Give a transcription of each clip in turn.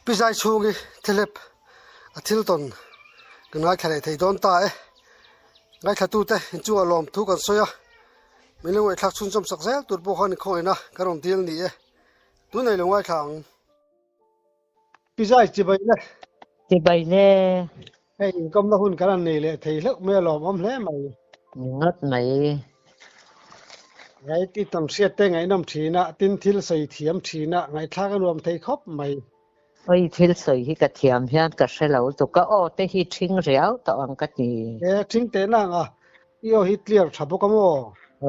Pi zai chhungi thelep a thil tawn kan ngaithla leh thei dawn ta e. Ngaithlatute inchungah lawmthu kan sawi a, min lo ngaihthlak chhunzawm sak zel tur pawh khan inkhawngin a kan rawn dil ni e. Tunei lo ngaithla ang. Pi zai chibai le. Chibai le. Hei inkawmna hun kan han nei leh thei hleuh mai a lawmawm hle mai. Ni ngawt mai. Ngai ti tam hriat te ngaihnawm thin a, tin thil sawi thiam thin a, ngaihthlak a nuam thei khawp mai. Oi thil sawi hi ka thiam hian ka hre lo chu ka aw te hi ṭhing riau tawh ang ka ti. E ṭhing teh na ang a, i aw hi clear ṭha bawk a maw?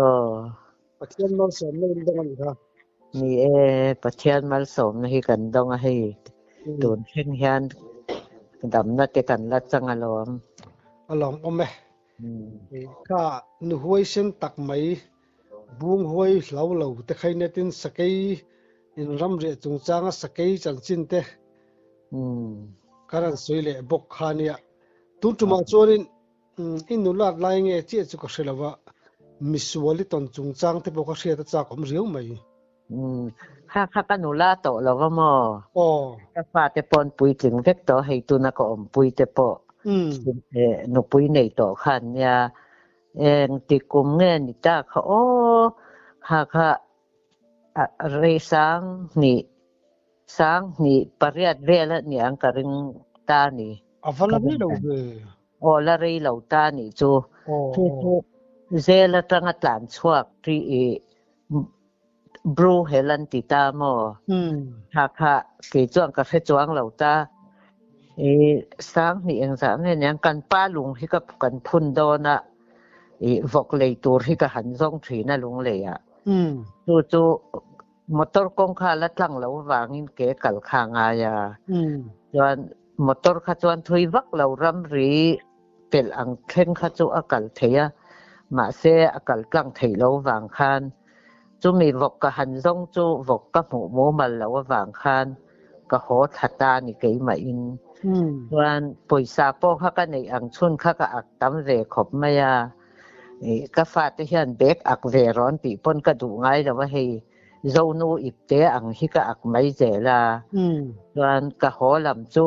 Aw. Pathian malsawmna in dawng a nih kha. Ni e, Pathian malsawmna hi kan dawng a hei. Tun thleng hian damna te kan la chang alawm. A lawmawm e. Kha nu huaisen tak mai, bung huai hlau lo te khainetin sakei in ramriah chungchanga sakei chanchin te kan han sawi leh bawk kha nia. Tun tumah chuanin i nulat lai nge chiah chu ka hre lo va, misual i tawn chungchang te pawh ka hriat a chak awm riau mai. Kha kha ka nula tawh lo va maw? Aw. Ka fate pawn puitling vek tawh hei tuna ka awmpui te pawh nupui nei tawh khan nia engti kum nge ni ta kha aw kha kha rei sang hnih sang hnih pariat vel a niang ka ring ta ni. A va la rei lo ve. Aw la rei lo ta nih chu. Chu chu zel atanga tlan chhuak ri i Bru hel an ti ta maw? Kha kha kei chuan ka hre chuang lo ta. I sang hnih engzah nge niang kan pa lung hi ka kan phun dawn a, i vawk lei tur hi ka han zawng thin a lung lei ah. Chu chu motor kawng kha la tlang lo vangin ke kal kha ngai a. Chuan motor kha chuan thui vak lo ramri pelh ang thleng kha chu a kal thei a, mahse a kal tlang theih lo vang khan chumi vawk ka han zawng chu vawk ka hmuh mumal lo avang khan ka haw thla ta ni keimahin. Chuan pawisa pawh kha ka neih ang chhun kha ka ak tam ve khawp mai a, ka fate hian bag ak ve rawn tih pawn ka duh ngai lo a hei Zonu ipte ang hi ka ak mai zel a, chuan ka haw lam chu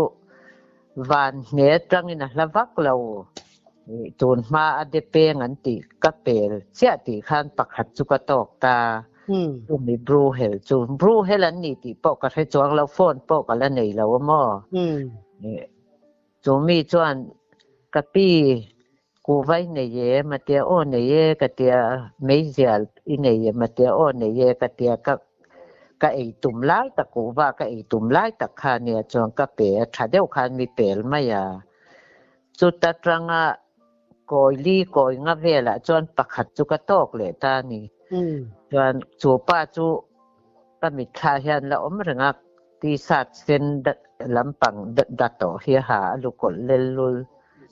Van hne tangin a hla vak lo. Tun hma a de peng an tih ka pel chiah tih khan pakhat chu ka tawk ta. Chumi Bru hel chu. Bru hel an ni tih pawh ka hre chuang lo, phone pawh ka la nei lo a maw. Chumi chuan ka pi kuhva i nei em a tia, aw nei e ka tia, meizial i nei em a tia, aw nei e ka tia, ka ka ei tum lai tak kuhva ka ei tum lai tak kha nia chuan ka pe a, tha deuh khan mi pel mai a. Chuta tanga kawi li kawi nga velah chuan pakhat chu ka tawk leh ta a ni. Chuan chu pa chu ka mitthla hian la awm reng a, t-shirt sen lampang da tawh hi a ha a lu kawlh lel lul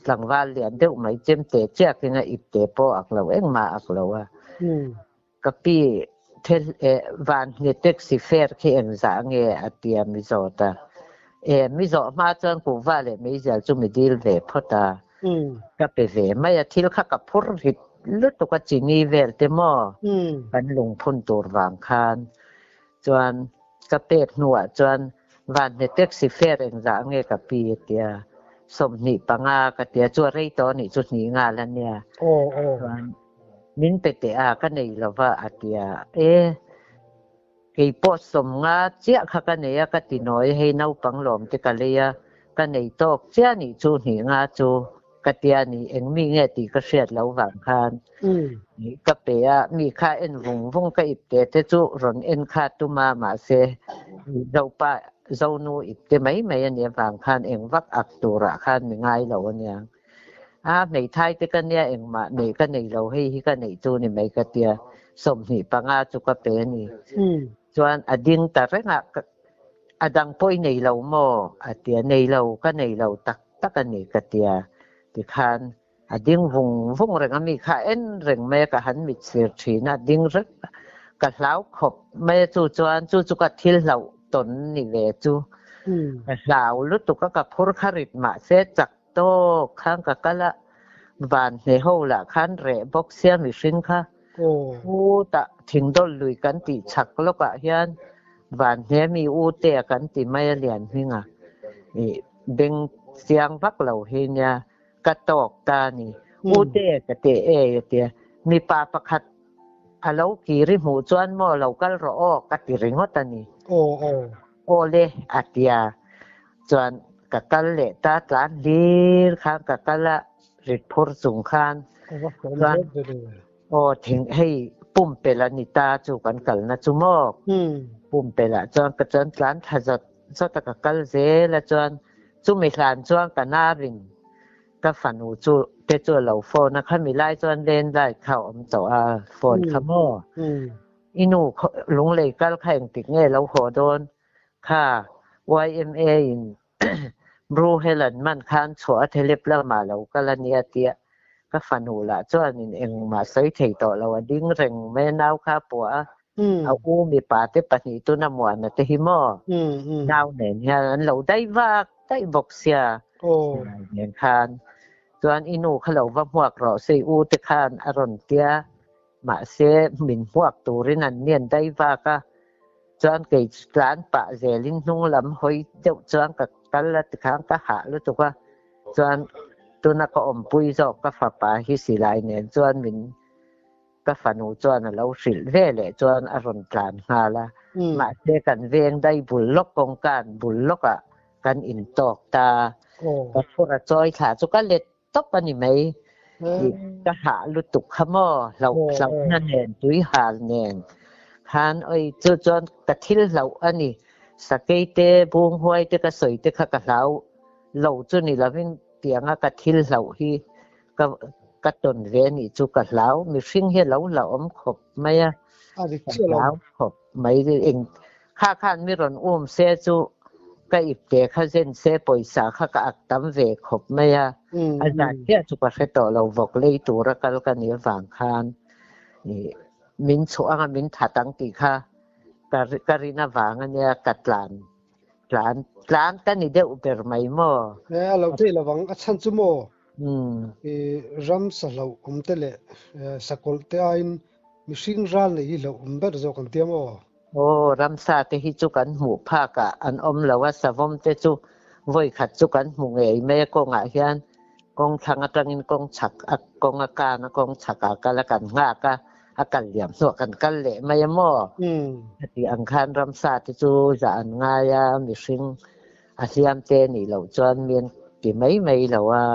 tlangval lian deuh mai chem te chiak in a ip te pawh ak lo engmah ak lo a. Ka pi thel eh van hne taxi fare khi engzah nge a tia mi zawt a. E mi zawh hma chuan kuhva leh meizial chu mi dil ve phawt a. Ka pe ve mai a thil kha ka phur rit lutuk a chini vel te maw kan lungphun tur vang khan chuan ka pek hnuah chuan van hne taxi fare engzah nge ka pi a tia 25 ka tia chu a rei tawh anih chu hnih nghal a nia chuan min pe teh a ka nei lova a tia e Kei pawh 50 chiah kha ka nei a, ka ti nawi hei naupang lawm te ka lei a, ka nei tawk chiah nih chu hnih nga chu ka tia ni eng mi nge tih ka hriat lo vang khan ka pe a, mi kha en vung vung ka ip te te chu rawn en kha tum a mahse Zopa Zonu ip te mai mai a nih avang khan eng vak ak turah khan mi ngai lo ania. A hmeithai te ka nia engmah nei ka nei lo hei hi ka neih chu ni mai ka tia 25 chu ka pe a ni. Chuan a ding ta reng a a dang pawh i nei lo maw a tia nei lo ka nei lo tak tak a ni ka tia tikhan a ding vung vung reng a mi kha en reng mai a ka han mit sir thin a ding reng ka hlau khawp mai a chu chuan chu chu ka thil hlauh tawn ni ve chu ka hlau lutuk a ka phur kha rit mahse chak Tawk khan ka kal a, van hne ho lah khan reh bawk sia mihring kha. Putah thingdawl lui kan tih chhak lawkah hian van hne mi u te a kan ti mai a lian hming a. I beng chiang vak lo hi nia ka tawk ta ni. U te ka ti e a tia. Mipa pakhat a lo kir i hmuh chuan maw lo kal rawh aw ka ti ringawt a ni. Aw aw. Aw le a tia. Chuan ka kal leh ta tlan hlir khan ka kal a rit phur chung khan. Chuan Aw thing hei pumpelh a ni ta chu kan kalna chu maw? Pumpelh ah chuan ka chuan tlan thla zawt zawt a ka kal zel a chuan chumi hlan chuan ka narin ka fanu chu te chu a lo phone a khami lai chuan landline kha a awm tawh a phone kha maw? I nu lunglei kal kha engtik nge lo haw dawn kha YMA in Bruhel an man khan chhuah a thelep lamah lo kal a nia tia ka fanu lah chuanin engmah sawi thei tawh lo a ding reng mai a nau kha a puah a, a u mipa te pahnih tuna muana te hi maw nau nen hian an lo dai vak daih bawk sia silai nen khan chuan i nu kha lo va hmuak rawh se i u te khan a rawn tia mahse min hmuak turin an nian dai vak a. Chuan kei chu tlan pah zelin hnung lam hawi deuh chuan ka kal a tikhan ka hah lutuk a, chuan tuna ka awmpui zawk ka fapa hi silai nen chuan min ka fanu chuan a lo hrilh ve leh chuan a rawn tlan nghal a, mahse kan veng dai bul lawk kawngkan bul lawkah kan intawk ta, ka phur a chawi thla chu ka let tawp a ni mai. Ka hah lutuk kha maw hlauh hlauhna nen tui hal nen khan oi chu chuan ka thil hlauh a ni. Sakei te bung huai te ka sawi te kha ka hlau lo chu ni lovin tianga ka thil hlauh hi ka ka tawn ve a nih chu ka hlau. Mihring hi a lo hlauhawm khawp mai a, ka hlau khawp mai eng Kha khan mi rawn um se chu ka ipte kha zen se pawisa kha ka ak tam ve khawp mai a, a zat chiah chu ka hre tawh lo vawk lei tura kal ka nih avang khan min chhuah anga min that ang tih kha ka ka rin avang ania ka tlan tlan tlan ka ni deuh ber mai maw. E a lo theih lovang a chhan chu maw i ram sahloh awm te leh sakawlh te aiin mihring ral nei hi hlauh awm ber zawk an tia maw. Aw, ramsa te hi chu kan hmuh phak ah an awm lo a, savawm te chu vawi khat chu kan hmu ngei mai a kawngah hian kawng thlang atangin kawng chhak a kawng a kan a kawng chhak ah kal a kan nghak a, a kal liam hnuah kan kal leh mai a maw? Heti ang khan ramsa te chu zah an ngai a, mihring a hliam te nih loh chuan mi an ti mai mai lo a,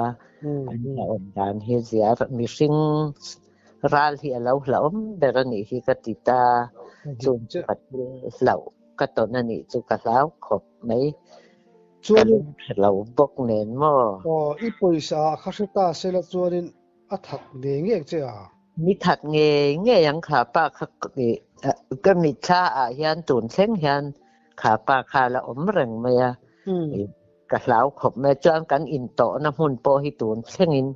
an hlauhawm dan hi zia mihring Ral hi a lo hlauhawm ber a nih hi ka ti ta. Chung chu ka thil hlauh ka tawn a nih chu ka hlau khawp mai. Ka lung tha lo bawk nen maw? Aw, i pawisa ah kha hre ta se la chuanin a that ngei ngei ang che a? Mi that ngei ngei ang kha pa kha ka mitthla ah hian tun thleng hian kha pa kha la awm reng mai a. Ka hlau khawp mai chuan kan intawhna hmun pawh hi tun thlengin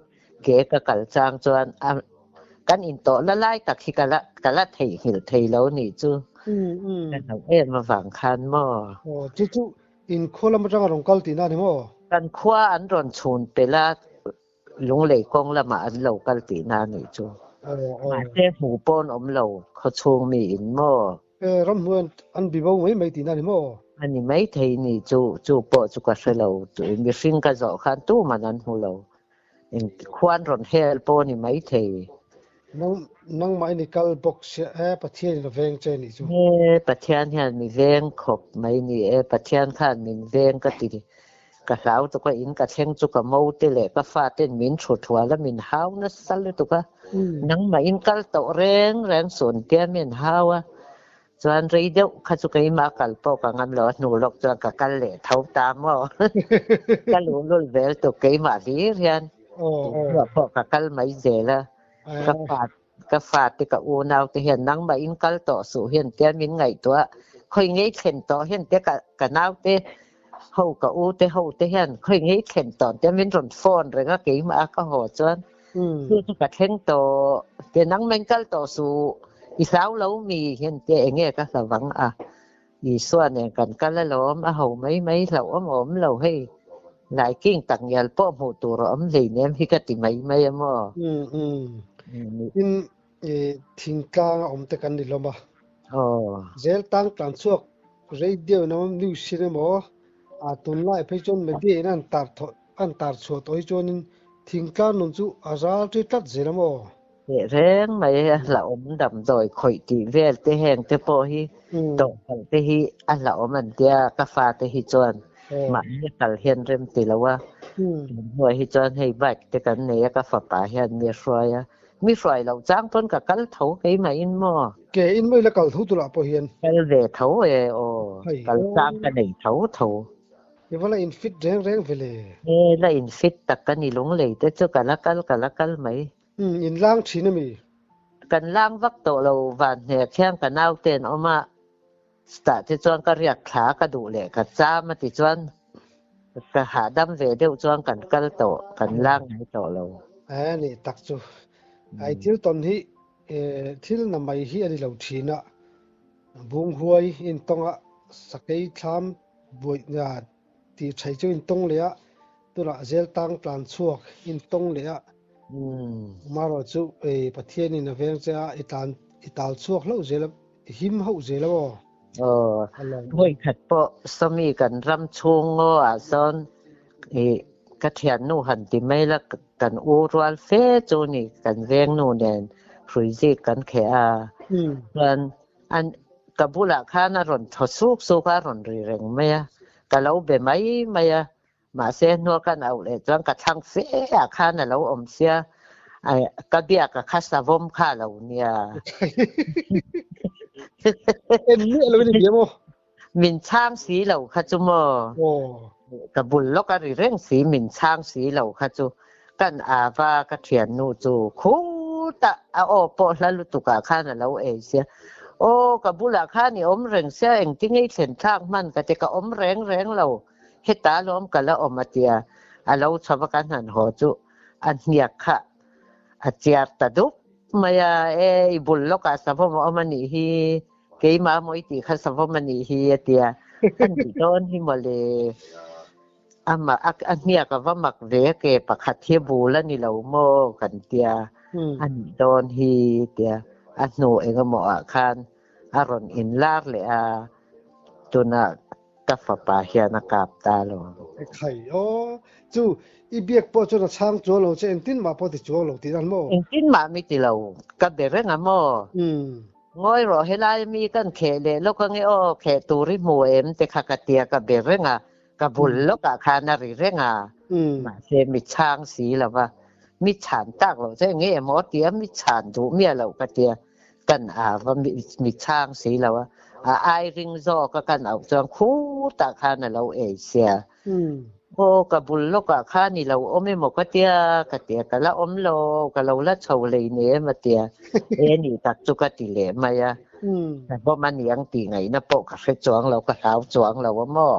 Ke ka kal chang chuan a kan intawh la lai tak hi ka la ka la theihnghilh thei lo nih chu. Ka hlauh em avang khan maw? Aw, chu chu in khua lam atanga rawn kal tihna a ni maw? Kan khua an rawn chhun pelh a, Lunglei kawng lamah an lo kal tihna a nih chu. Mahse hmuh pawn awm lo khawchhung mi in maw? E, ramhnuai an bibo mai mai tihna a ni maw? A ni maithei nih chu, chu pawh chu ka hre lo. Mihring ka zawh khan tuman an hmu lo. Khuan rawn hel pawh a ni maithei. Nangmah in i kal bawk sia e, Pathian in a veng che nih chu. E, Pathian hian mi veng khawp mai ni e, Pathian khan min veng ka ti. Ka hlau tuk a, in ka thleng chu ka mo te leh ka fa ten min thu thual a, min hau nasa lutuk a. Nangmah in kal tawh reng reng sun tia min hau a. Chuan rei deuh kha chu keimah kal pawh ka ngam lo a, hnu lawk chuan ka kal leh tho ta maw. Ka luhlul vel tuk keimah hlir hian tihnuah pawh ka kal mai zel a. Ka fa ka fate ka unau te hian nangmah in kal tawh suh hian tia min ngaihtuah khawi ngei thlen tawh hian tia ka ka naute ho ka u te ho te hian khawi ngei thlen tawh tia min rawn phone reng a keimah a ka haw chuan Chu chu ka thleng tawh tia nangmah in kal tawh suh i hlau lo mi hian tia enge ka hlavang a Isua nen kan kal alawm a ho mai mai hlauhawm a awm lo hei laiking tak ngial pawh hmuh tur a awm hleinem hi ka ti mai mai a maw. Tin thingtlang a awm te kan ni hlawm a. Zel tang tlan chhuak radio in emaw news in emaw. A tunlai phei chuan media in an tar thawh an tar chhuah tawh hi chuanin thingtlang nun chu a ral ṭi tlat zel a maw? Teh reng mai a hlauhawm damdawi khawih tih vel te heng te pawh hi tawhpalh te hi a hlauhawm an tia ka fate hi chuan mahni a kal hian rem ti lo a, tun hnuai hi chuan hei bike te kan nei a ka fapa hian mi a hruai a, mi hruai loh chang pawn ka kal tho keimah in maw? Ke in maw ila kal tho tur ah pawh hian? Kal ve tho e aw, kal chang ka nei tho tho. I va la in fit reng reng ve le. E la in fit tak ka ni lunglei te chu ka la kal ka la kal mai. Umm in lang thin a mi? Kan lang vak tawh lo van hnek hian ka nau te an awm a, chutah te chuan ka riak thla ka duh leh ka cham a ti chuan ka hahdam ve deuh chuan kan kal tawh kan lang ngai tawh lo. E nih tak chu. Ai thil tawn hi thil na mai hi a ni lo thin a, bunghuai intawnga sakei thlam Buaihna tih thei chu intawng leh a, tunah zel tang tlan chhuak intawng leh a, amaherawh chu Pathianin a veng che a, i tlan i tal chhuak hlauh zel a, i him hauh zel a maw? Aw, vawikhat pawh sawmi kan ram chhung ngaw ah sawn i ka thiannu han ti mai la, kan u rual fe chu ni, kan vengnu nen hruizik kan kheh a, chuan An ka bulah khan a rawn thaw suk suk a, a rawn ri reng mai a, ka lo be mai mai a, mahse hnua kan auh leh chuan ka thlang fe ah khan a lo awm sia, ka biak a kha savawm kha a lo nia. En miah lo in i bia maw? Min chhang si lo kha chu maw? Ka bul lawk a ri reng si, min chhang si lo kha chu kan ava ka thiannu chu khutah a aw pawh hla lutuk ah khan a lo ei sia. Aw ka bulah khan i awm reng sia engtin nge i thlen thlak hman ka ti ka awm reng reng lo heta lawm ka la awm a tia a lo chho va kan han haw chu a hniak kha a chiar ta dup mai a e i bul lawkah savawm a awm a nih hi keimah maw i tih kha savawm a nih hi a tia a nih dawn hi mawle. Amah a hniak a va mak ve a ke pakhat hi bul a ni lo maw kan tia a nih dawn hi tia a hnu engemaw ah khan a rawn inlar leh a tunah ka fapa hian a kap ta lo. Ekhai aw chu i biak pawh chuan a chhang chuang lo che engtin mah pawh ti chuang lo tih dan maw? Engtin mah mi ti lo ka be reng a maw? Ngawi rawh helai mi kan kheh leh lawk ange aw kheh tur i hmu em te kha ka tia ka be reng a Ka bul lawkah khan a ri reng a, mahse mi chhang si lo va, mi chhan tak loh chu enge emaw tia mi chhan duh miah loh ka tia, kan au va mi chhang si lo a, a ai ring zawk a kan auh chuan khutah khan a lo ei sia. Aw ka bul lawkah khan i lo awm emaw ka tia, ka tia ka la awm lo, ka lo la chho lei nei em a tia, e nih tak chu ka ti leh mai a. Ka bawm a niang tih ngaihna pawh ka hre chuang lo, ka hlau chuang lo a maw?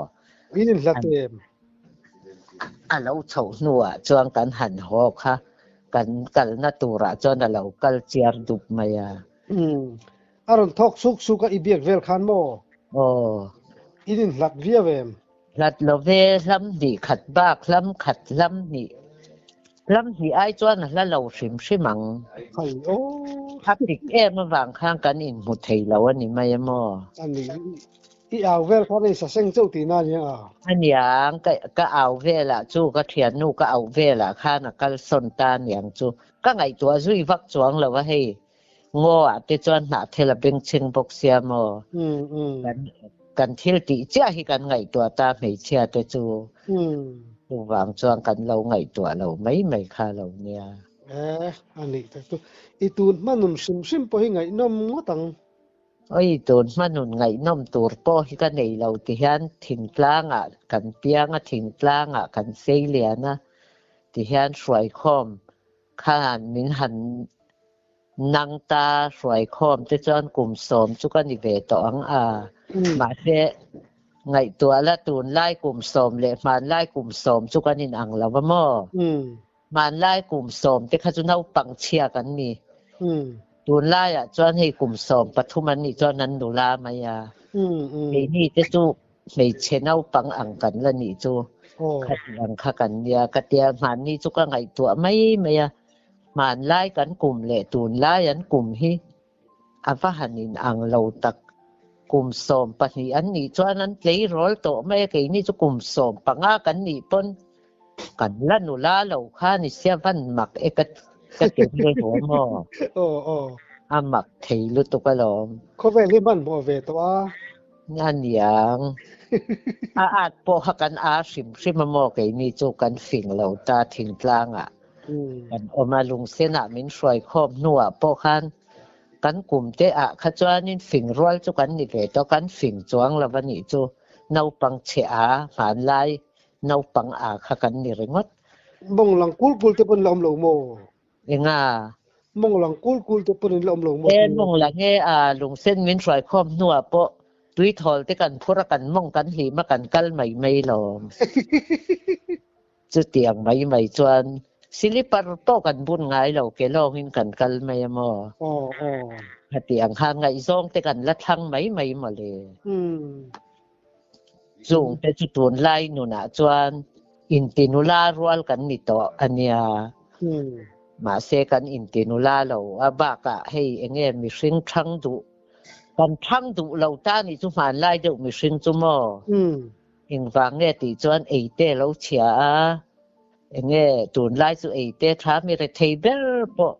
In in hlat em? A lo chhoh hnuah chuan kan han haw kha, kan kalna turah chuan a lo kal chiar dup mai a. A rawn thawk suk suk a, i biak vel khan maw? Aw. In in hlat viau em? Hlat lo ve, hlam hnih khat bak, hlam khat, hlam hnih. Hlam hnih ai chuan a hla lo hrim hrim ang. Hai aw. A pik em avang khan kan inhmu thei lo a ni mai a maw? A ni. I au vel khan ei saseng chauh tihna a ni ang a? A niang, ka ka au velah chu ka thiannu ka auh velah khan a kalsawn ta a niang chu. Ka ngaihtuah zui vak chuang lo a hei. Ngaw ah te chuan hnahthel a bengchheng bawk sia maw? Kan kan thil tih chiah hi kan ngaihtuah ta hmeichhia te chu. Chuvang chuan kan lo ngaihtuah lo mai mai kha lo nia. E, a nih tak chu. I tun hma nun hrim hrim pawh hi ngaihnawm ngawt ang. Oi, tun hma nun ngaihnawm tur pawh hi ka nei lo ti hian thingtlang ah kan piang a, thingtlang ah kan sei lian a ti hian hruaikhawm Khan min han nang ta hruaikhawm te chuan kum sawm chu ka ni ve tawh ang a. Mahse, ngaihtuah la tunlai kum sawm leh hmanlai kum sawm chu kan inang lo va maw? Hmanlai kum sawm te kha chu naupang chhia kan ni. Tunlaiah chuan hei kum sawm pathum an nih chuan an nula mai a. Keini te chu Hmeichhe naupang ang kan la nih chu khati ang kha kan nia ka tia hmanni chu ka ngaihtuah mai mai a, hmanlai kan kum leh tunlai an kum hi a va han in ang lo tak. Kum 12 an nih chuan an tleirawl tawh mai a, keini chu kum 15 kan nih pawn kan la nula lo kha ni sia van mak e ka ka ti rilru a maw? Aw aw. A mak thei lutuk alawm. Khawvel hi hmanhmawh ve tawh a. A niang. A at pawh kha kan a hrim hrim a maw keini chu kan fing lo ta thingtlangah kan awm a, lungsenah min hruai khawm hnuah pawh khan kan kum te ah kha chuanin fing rual chu kan ni ve tawh, kan fing chuang lo a nih chu naupang chhe a hmanlai naupang a kha kan ni ringawt. Mawng lang kul kul te pawn la awm lo maw? Enga? Mawng lang kul kul te pawn in la awm lo maw? E mawng lang e a lungsen min hruai khawm hnuah pawh tuithawl te kan phur a kan mawng kan hlim a kan kal mai mai lawm. Chutiang mai mai chuan silipar pawh kan bun ngai lo ke lawngin kan kal mai a maw? Aw aw. Khatiang kha ngaihzawng te kan la thlang mai mai mawle. Chung te chu tunlai nunah chuan intinula rual kan ni tawh a nia. Mahse kan intinula lo a bakah hei enge mihring thang duh kan thang duh lo ta nih chu hmanlai deuh mihring chu maw? Engvang nge tih chuan eite lo chhia a, enge tunlai chu eite tha mi rethei ber pawh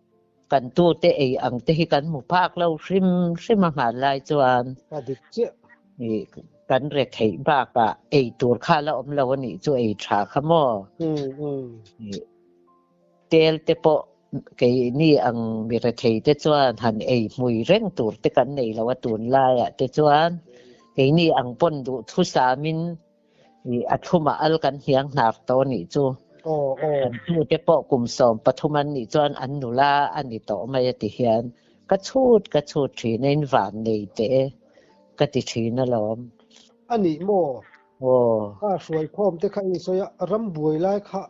kan tute ei ang te hi kan hmu phak lo hrim hrim a hmanlai chuan. A dik chiah. Kan retheih bakah ei tur kha la awm lo a nih chu ei tha kha maw? Tel te pawh keini ang mi rethei te chuan han ei hmui reng tur te kan nei lo a tunlaiah te chuan keini ang pawn duh thusamin a thlumah al kan hniang hnar tawh a nih chu. Kan tute pawh kum 13 an nih chuan an nula a ni tawh mai a ti hian ka chhut ka chhut thin a in van nei teh e ka ti thin alawm. A nih maw? Aw. Kha hruaikhawm te kha in sawi a, ram buai lai kha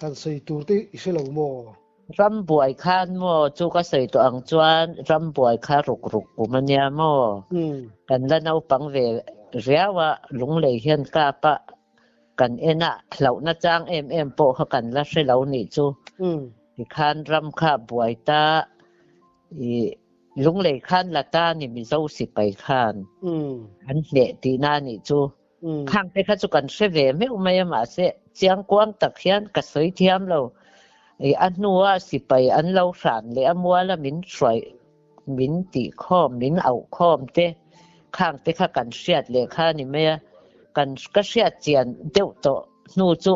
Han sawi tur te i hre lo maw? Ram buai khan maw chu ka sawi tawh ang chuan ram buai kha ruk ruk kum a nia maw? Kan la naupang ve riau a, lunglei hian kap a kan en a, hlauhna chang em em pawh kha kan la hre lo nih chu. Tikhan ram kha buai ta i lunglei khan la ta ni Mizo sipai khan an hneh tihna nih chu. Khang te kha chu kan hre ve meuh mai a mahse chiangkuang tak hian ka sawi thiam lo. I a hnua sipai an lo hran leh a muala min hruai min tih khawm min auh khawm te khang te kha kan hriat leh kha a ni mai a. Kan ka hriat chian deuh tawh hnu chu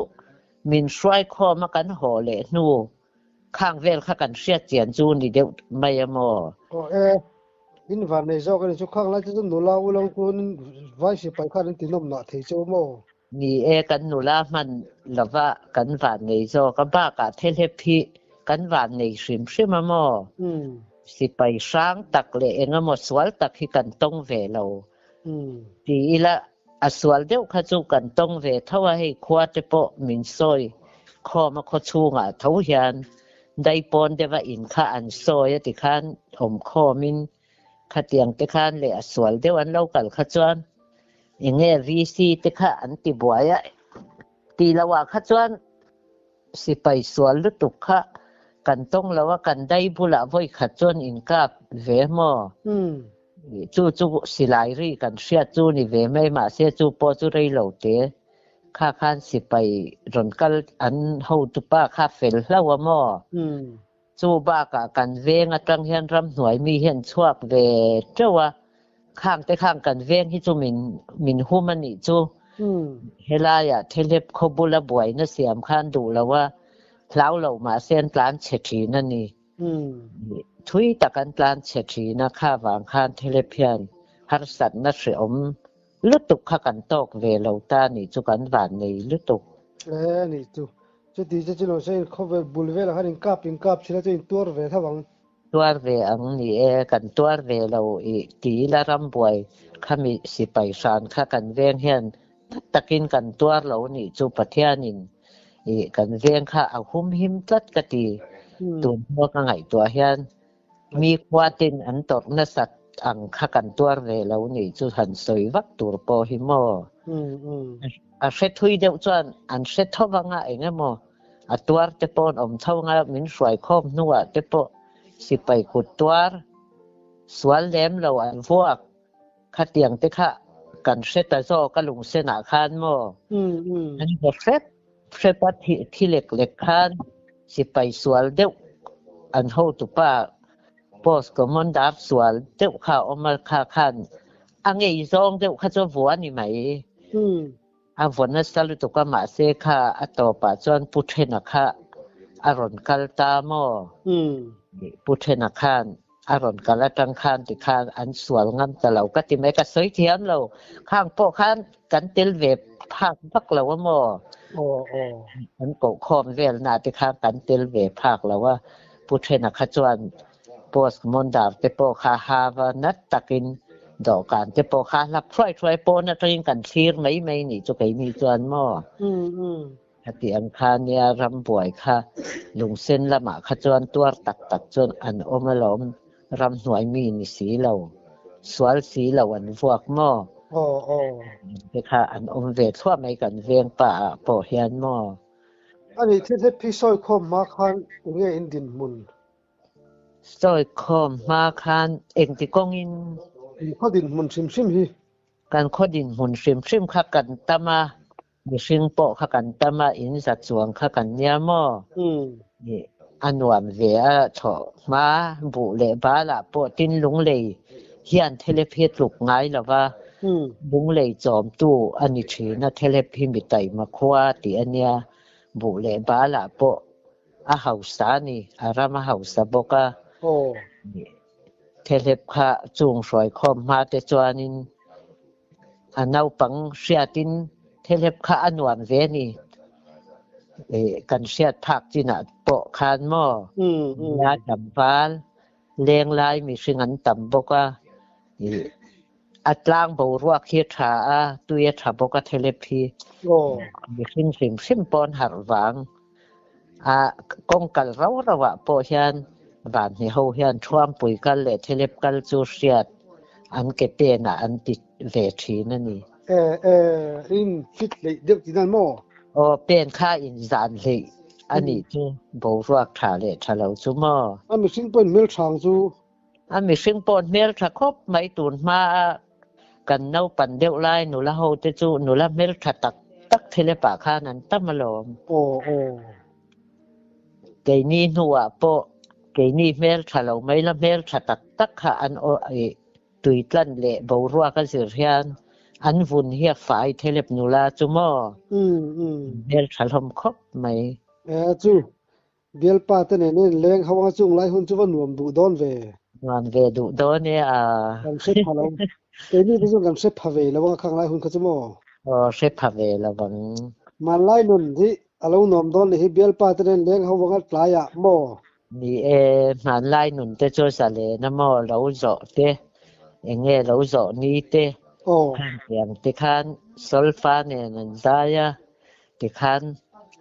min hruai khawm a kan haw leh hnu khang vel kha kan hriat chian chu ni deuh mai a maw? Aw e, in van nei zawk a ni chu khang lai te chu nula ulang chuan vai sipai khan an ti nawm nah thei cheu maw? Ni e, kan nula hman lova kan van nei zawk a, bakah thelhep hi kan van nei hrim hrim a maw? Sipai hrang tak leh eng emaw sual tak hi kan tawng ve lo. Ti ila a sual deuh kha chu kan tawng ve tho a, hei khua te pawh min sawi khawm a khaw chhungah tho hian daipawn deuha in kha an sawi a tikhan awm khawmin khatiang te khan leh a sual deuh an lo kal kha chuan enge VC te kha an ti buai a tih loh ah kha chuan Sipai sual lutuk kha kan tawng lo a, kan dai bulah vawi khat chuan in kap ve maw? Chu chu silai ri kan hriat chu ni ve mai mahse chu pawh chu rei lo te kha khan sipai rawn kal an hotupa kha fel hlauh a maw? Chu bakah kan veng atang hian ramhnuai mi hian chhuak ve teuh a, khang te khang kan veng hi chu min min hum a nih chu. Helaiah thelep khaw bula buaina siam khan duh lo a, hlau lo mahse an tlan chhe thin a ni. Thui tak an tlan chhe thin a, kha vang khan thelep hian harsatna hreawm lutuk kha kan tawk ve lo ta nih chu kan van nei lutuk. E nih chu. Chuti che chu lo se in khawvel bul velah khan in kap in kap thin a chu in tuar ve tho ang. Tuar ve ang ni e, kan tuar ve lo i ti ila rambuai khami sipai hran kha kan veng hian tak takin kan tuar lo nih chu Pathianin i kan veng kha a humhim tlat ka ti. Tun hma ka ngaihtuah hian Mi khuatin an tawrh nasat ang kha kan tuar ve lo nih chu han sawi vak tur pawh hi maw? A hre thui deuh chuan an hre tho vang a, eng emaw a tuar te pawh an awm tho ang a, min hruai khawm hnuah te pawh sipai kut tuar sual lem lo an vuak. Khatiang te kha kan hre ta zawk a lungsenah khan maw? An vaw hrep hrep a, thi lek lek khan sipai sual deuh an hotupa post commander sual deuh kha a awm a, kha khan a ngei zawng deuh kha chu a vua a ni mai. A vaw nasa lutuk a, mahse kha a tawpah chuan Pu Thena kha a rawn kal ta maw? Pu Thena khan a rawn kal atang khan tikhan an sual ngam ta lo ka ti mai, ka sawi thiam lo. Khang pawh khan kan tel ve phak vak lo a maw? An kohkhawm velna tikhan kan tel ve phak lo a, Pu Thena kha chuan Post Mondar te pawh kha hava nat takin dawhkan te pawh kha hlap thuai thuai pawn atangin kan thlir mai mai nih chu keini chuan maw? Heti ang kha nia rambuai kha lungsen lamah kha chuan tuar tak tak chuan an awm alawm, ramhnuai mi ni si lo, sual si lo an vuak maw? Te kha an awm ve thluah mai kan veng pa ah pawh hian maw? Ani thil hlep hi sawi khawm hma khan enge in dinhmun? Sawi khawm hma khan engti kawngin? In khaw dinhmun hrim hrim hi. Kan khaw dinhmun hrim hrim kha kan tam a, mihring pawh kha kan tam a, in za chuang kha kan nia maw? A nuam ve a thlawh hma, buh leh balah pawh tin lunglei hian thelep hi a tluk ngai lo va, lunglei chawmtu a ni thin a, thelep hi mi taima khua tih a nia, buh leh balah pawh a hausa a ni, a ram a hausa bawk a. Thelep kha chung hruai khawm hma te chuanin a naupang hriatin thelep kha a nuam ve a ni. Kan hriat phak chinah pawh khan maw nia tlangval lenglai mihring an tam bawk a, a tlang boruak hi a tha a, tui a tha bawk a thelep hi mihring hrim hrim pawn harh vang. A kawng kal rau rau ah pawh hian vanhni ho hian Thuampui kal leh Thelep kal chu hriat an ke pen ah an ti ve thin a ni. E e in fit hleih deuh tih nan maw? Aw pen kha in zan hleih a nih chu boruak tha leh tha lo chu maw? A mihring pawhin hmelthang chu. A mihring pawh hmeltha khawp mai tun hma a Kan naupan deuh lai nula ho te chu nula hmeltha tak tak thilepah khan an tam alawm. Aw aw. Keini hnuah pawh keini hmeltha lo mai la hmeltha tak tak kha an aw ih tuitlan leh boruak a zir hian an vun hi a fai thelep nula chu maw? Hmeltha hlawm khawp mai. E chu Bialpa te nen in leng ho anga chung lai hun chu va nuam duh dawn ve. Nuam ve duh dawn e a. Kan hre pha lo. Keini te chuan kan hre pha ve lo anga khang lai hun kha chu maw? Aw hre pha ve lo ang. Hmanlai nun hi a lo nuam dawn leh hi bialpa te nen leng ho anga tlaiah maw? Ni e, hmanlai nun te chu zalen a maw lo zawh te, enge lo zawh ni te, khan tiang te khan solfa nen an zai a, Tikhan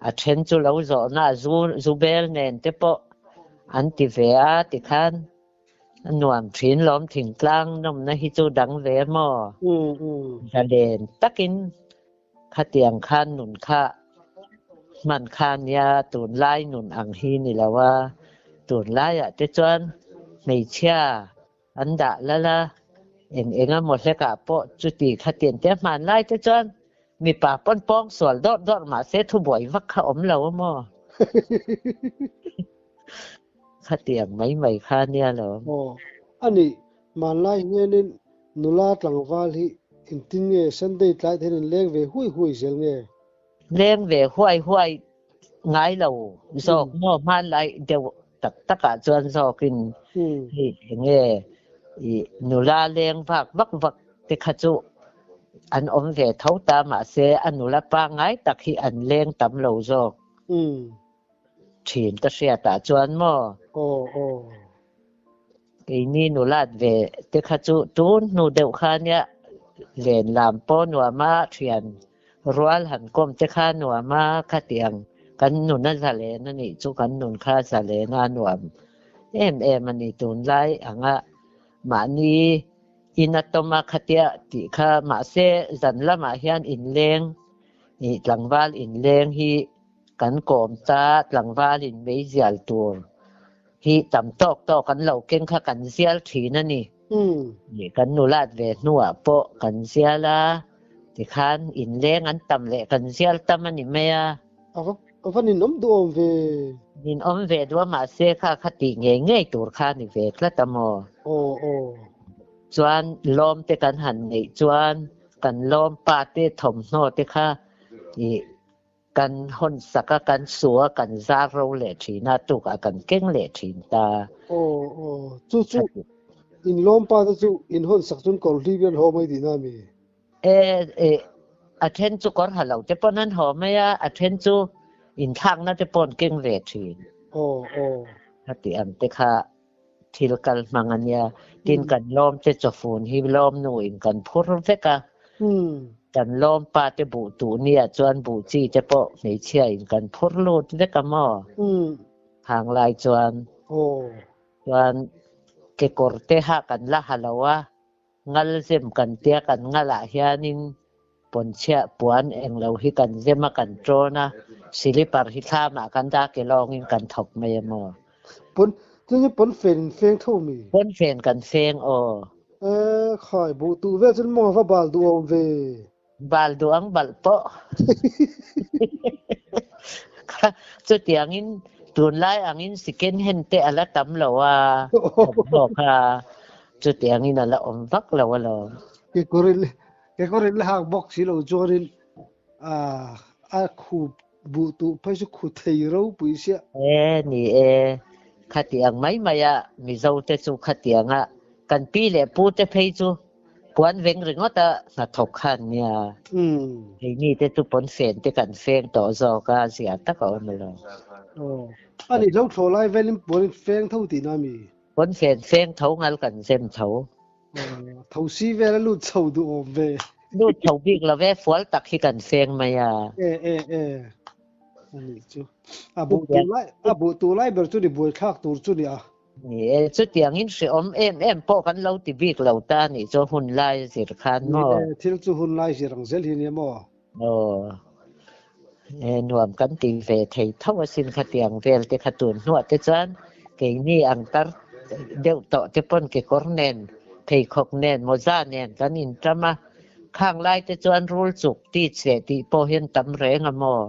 a then chu lo zawhna a zu zu bel nen te pawh an ti ve a, tikhan a nuam thin lawm thingtlang nawmna hi chu dang ve maw? Zalen takin khatiang khan nun kha hman kha nia tunlai nun ang hi ni lo a, tunlaiah te chuan hmeichhia An dah lal a, eng eng emaw hlekah pawh chuti kha tian te hman lai te chuan mipa pawn pawng sual dawrh dawrh mahse thubuai vak kha awm lo a maw? Khatiang mai mai kha nia lo. Aw, a nih, hmanlai hianin nula tlangval hi engtin nge Sunday tlai te hian in leng ve huai huai zel nge? Leng ve huai huai ngai lo zawk maw hmanlai deuh tak takah chuan zawkin hei enge i nula leng vak vak vak te kha chu an awm ve tho ta mahse a nula pangngai tak hi an leng tam lo zawk thin ka hriatah chuan maw. Keini nulat ve te kha chu tun hnu deuh kha nia len lam pawh nuam a, thian rual han kawm te kha nuam a, khatiang kan nun a zalen a nih chu kan nun kha zalen a nuam em em a ni tunlai anga mahni in a tawm a khatia tih kha mahse zan lamah hian inleng ih tlangval inleng hi kan kawm ta tlangval in meizial tur hi tam tawk tawk an lo keng kha kan zial thin a ni. Kan nulat ve hnuah pawh kan zial a, tikhan inleng an tam leh kan zial tam a ni mai a. A va ninawm duhawm ve. Ninawm ve duh a, mahse kha kha tih ngei ngei tur kha a ni ve tlat a maw? Aw aw. Chuan lawm te kan han neih chuan kan lawm pa te thawmhnaw te kha ih kan hawn sak a, kan su a, kan zar ro leh thin a, tukah kan keng leh thin ta. Aw aw. Chu chu in lawm pa te chu in hawn sak chuan kawr hlip hian haw mai tihna a mi? E e a then chu kawr ha lo te pawn an haw mai a, a then chu inthlakna te pawh an keng ve thin. Aw aw. Heti ang te kha thil kal hmang a nia. Tin kan lawm te chawfun hi lawm nu in kan phur vek a. Kan lawm pa te buh tuh nia chuan buh chi te pawh hmeichhia in kan phur lut vek a maw? Hang lai chuan. Chuan kekawr te ha kan la ha lo a. Ngal zem kan tia kan ngalah hianin pawnchhiah puan englo hi kan zem a kan ṭawn a, silipar hi thlamah kan dah ke lawngin kan thawk mai a maw? Pawn, chu chu pawn fen in feng tho mi? Pawn fen kan feng aw. E khai, buh tuh vel chuan mawng a va bal duh awm ve. Bal duh ang balh pawh. Chutiangin tunlai angin second hand te a la tam lo a, thawmhnaw kha chutiangin a la awm vak lo alawm. Kekawrin kekawrin la hak bawk si lo chuanin a khup buh tuh phei chu khu thei ropui sia. E ni e, khatiang mai mai a Mizo te chu khatianga kan pi leh pu te phei chu Puan veng ringawt a hnathawk khan nia. Keini te chu pawn fen te kan feng tawh zawk a, zia tak a awm elo. Aw, a nih lo thlawh lai velin puan in feng tho tihna a mi? Pawn fen feng tho ngal kan zem tho. Aw, tho si vel a lut chho duh awm ve. Lut chho bik lo ve, fual tak hi kan feng mai a. E e e, a nih chu. A buh tur lai, a buh tur lai ber chu ni buaithlak tur chu ni a. Ni e, chutiangin hrehawm em em pawh kan lo ti bik lo ta nih chu hun lai zir khan maw? Ni e, thil chu hun lai zir ang zel hi nia maw? Aw, e nuam kan ti ve thei tho asin khatiang vel te kha tun hnuah te chuan keini ang tar deuh tawh te pawn kekawr nen, pheikhawk nen, mawza nen kan inṭam a, khang lai te chuan rul chuk tih che tih pawh hian tam reng a maw?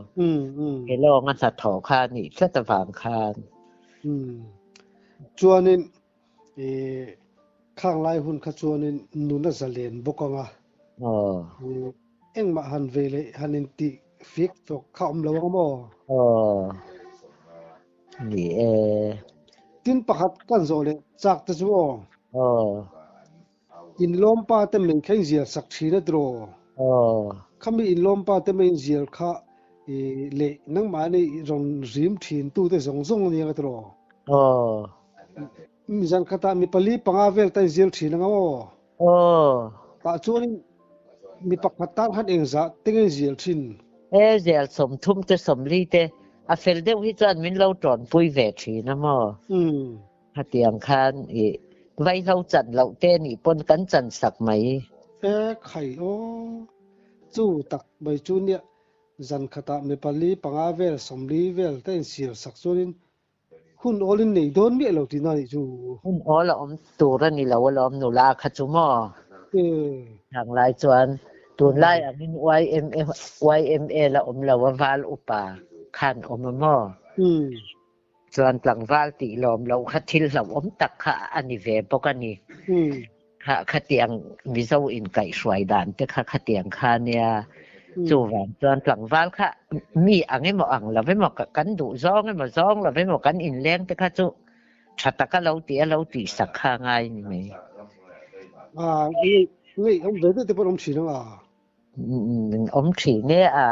Kelawng a hnathawh kha a nih tlat avang khan. Chuanin khang lai hun kha chuanin nun a zalen bawk ang a. Engmah han ve leh han intih fik fawk kha awm lo ang maw? Ni e. Tin pakhat kan zawh leh chak te chu aw. Inlawmpa te mei kha inzial sak thin a tiraw? Khami inlawmpa te mei inzial kha leh nangmahni rawn rim thin tute zawng zawng a nia ka tiraw? Zan khatah mi pali panga vel ta inzial thin anga aw? Tah chuanin mi pakhat tan khan engzah te nge inzial thin? E zial 30 te 40 te a fel deuh hi chuan min lo tawnpui ve thin a maw? Hetiang khan i vaihlo chan loh te nih pawn kan chan sak mai. E khai aw, chu tak mai chu nia zan khatah mi pali panga vel 40 vel te insial sak chuanin hun awl in nei dawn miah lo tihna nih chu. Hun awl a awm tur a ni lo alawm nula kha chu maw? Thanglai chuan tunlai angin YMA YMA la awm lo a val upa khan awm a maw? Chuan tlangval tih lawm loh kha thil hlauhawm tak kha a ni ve bawk a ni. Kha khatiang Mizo inkaihhruai dan te kha khatiang kha nia. Chuvang chuan tlangval kha mi ang emaw ang lo emaw kan duh zawng emaw zawng lo emaw kan inleng te kha chu tha taka lo tih a lo tihsak kha a ngai ni mai. Ngei awm ve deuh te pawh an awm thin ang a. Awm thin e a,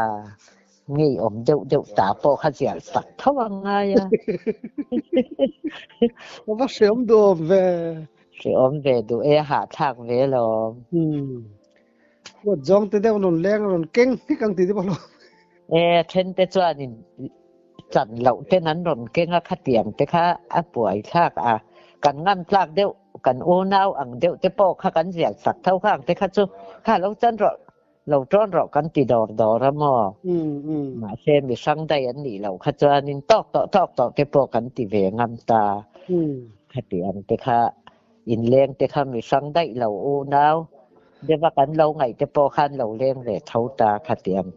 ngeiawm deuh deuh ta pawh kha zial sak tho a ngai a. Ka va hreawm duh awm ve. Hreawm ve duh e, hahthlak ve lawm. Huat zawng te deuh rawn leng rawn keng hnik ang tih te pawh lo. E, then te chuanin chan loh ten an rawn keng a, khatiang te kha a buai thlak a, kan ngam tlak deuh kan unau ang deuh te pawh kha kan zial sak tho kha ang te kha chu kha lo chan rawh lo tawn rawh kan ti dawr dawr a maw mahse mi hrang daih an nih loh kha chuanin tawk tawh tawk tawh te pawh kan ti ve ngam ta khati ang te kha. Inleng te kha mi hrang daih lo unau deuha kan lo ngaih te pawh khan lo leng ve tho ta khatiang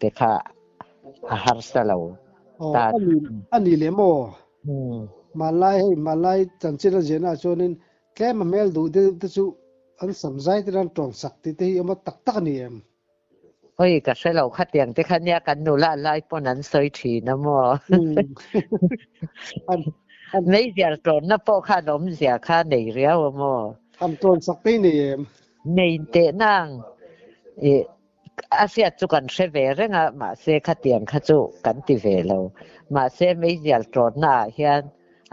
te kha a harsa lo ta. A ni leh maw? Hmanlai hei hmanlai chanchin a ziahna ah chuanin tlem a hmel duh deuh te chu an sam zai te an tawng sak tih te hi awm a tak tak a ni em? Oi ka hre lo khatiang te kha nia kan nula lai pawn an sawi thin a maw? Meizial tawnna pawh khan awmzia kha nei riau a maw? An tawn sak te nei em? Nei teh nang i a hriat chu kan hre ve reng a mahse khatiang kha chu kan ti ve lo. Mahse meizial tawnna ah hian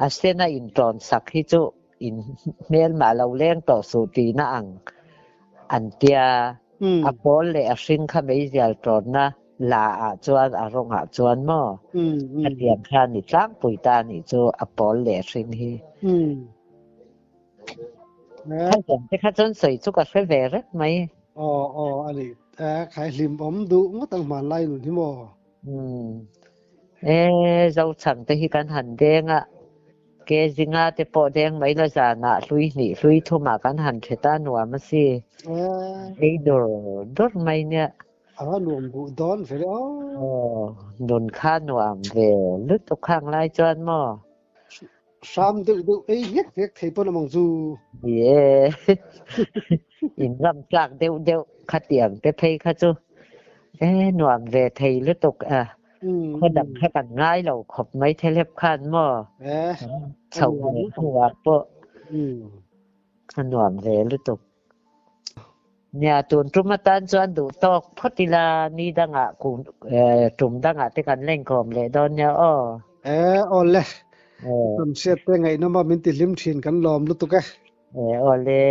a sena intawn sak hi chu in hmelmah lo leng tawh suh tihna ang an tia. A pawl leh a hring kha meizial tawnna la ah chuan a rawngah chuan maw khatiang kha ni tlangpui ta anih chu a pawl leh a hring hi. Khatiang te kha chuan sawi chu ka hre ve reng mai. Aw aw a ni. Khai hlim awm duh ngawt ang hmanlai nun hi maw? E Zochhang te hi kan han deng a. Ke zinga te pawh deng mai la zanah hlui hnih hlui thumah kan han thet a nuam a si. Ei dur dur mai nia. A nuam duh dawn ve le aw. Aw, nun kha nuam ve lutuk khang lai chuan maw. Hram deuh deuh ei nghek nghek thei pawn amang chu. Ni e. In ram tlak deuh deuh khatiang te phei kha chu e nuam ve thei lutuk a. Khaw dang kha kan ngai lo khawp mai thelep khan maw? Chhoh ve hnuah pawh a nuam ve lutuk. Nia tun tum atan chuan duh tawk phawt ila ni dangah kum tum dangah te kan lengkhawm leh dawn nia aw. E aw le, kan hriat te ngaihnawm a min ti hlim thin kan lawm lutuk e. E aw le.